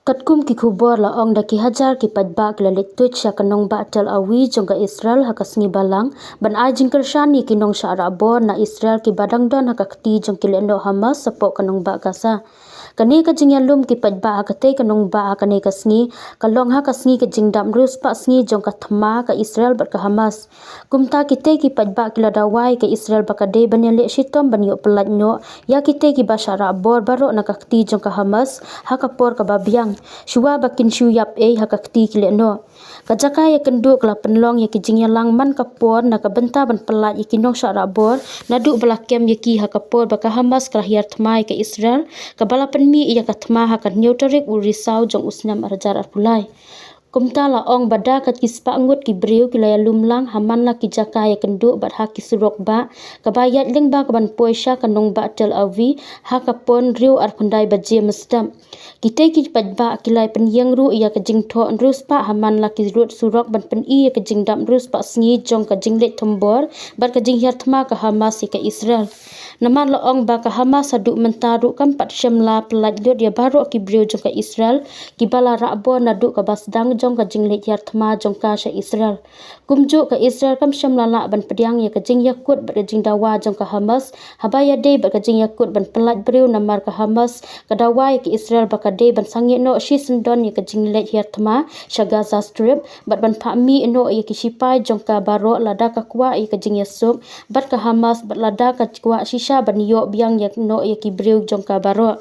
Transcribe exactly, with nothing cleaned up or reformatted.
Katkum ki khubor la ong da ki hajar ki paidbah ki la leit tuid sha ka nongbah Tel Aviv jong ka Israel ha ka sngi Balang ban ai jingkyrshan ïa ki nongshah rahbor na Israel kiba dang don ha ka kti jong ki lehnoh Hamas hapoh ka nongbah Gaza. Kane ka jingïalum ki paidbah ha katei ka nongbah ha kane ka sngi ka long ha ka sngi ka jingdap hynriew spah sngi jong ka thma ka Israel bad ka Hamas. Kumta kitei ki paidbah ki la dawa ïa ka Israel ba ka dei ban ïaleh shitom ban ïoh pyllait noh ïa kitei kiba shah rahbor baroh na ka kti jong ka Hamas ha ka por kaba biang, shuwa ba kin shu ïap ei ha ka kti ki lehnoh. Ka jaka ïakynduh ka la pynlong ïa ki jingïalang man ka por na ka bynta ban pyllait ïa ki nongshah rahbor naduh ba la kem ïa ki ha ka por ba ka Hamas ka la hiar thma ïa ka Israel, kaba la pynmih ïa ka thma ha ka hynñiew tarik u Risaw jong u snem ar hajar arphew lai. Kumta la ong ba da ka ki spah ngut ki briew ki la ïalum lang ha man la ki jaka ïakynduh bad ha ki surok bah, kaba ïaid lyngba kaban poi sha ka nongbah Tel Aviv ha ka por hynriew ar khyndai baje mynstep. Kitei ki paidbah ki la pynïeng ruh ïa ka jingthoh hynriew spah ha man la ki rud surok ban pyni ïa ka jingdap hynriew spah sngi jong ka jingleit thombor bad ka jinghiar thma ka Hamas ïa ka Israel. Namar la ong ba ka Hamas haduh mynta ruh kam pat shym la pyllait lut ïa baroh ki briew jong ka Israel kiba la rahbor naduh kaba sdang jong ka jingleit hiar thma jong ka sha Israel. Kumjuh ka Israel kam shym la lah ban pdiang ïa ka jingïakut bad ka jingdawa jong ka Hamas haba ïadei bad ka jingïakut ban pyllait briew namar ka Hamas ka dawa ïa ka Israel ba ka dei ban sangeh noh shisyndon ïa ka jingleit hiar thma sha Gaza Strip bad ban phah mih noh ïa ki shipai jong ka baroh lada ka kwah ïa ka jingïasuk bad ka Hamas bad lada ka kwah shisha ban ïoh biang ïa noh ïa ki briew jong ka baroh.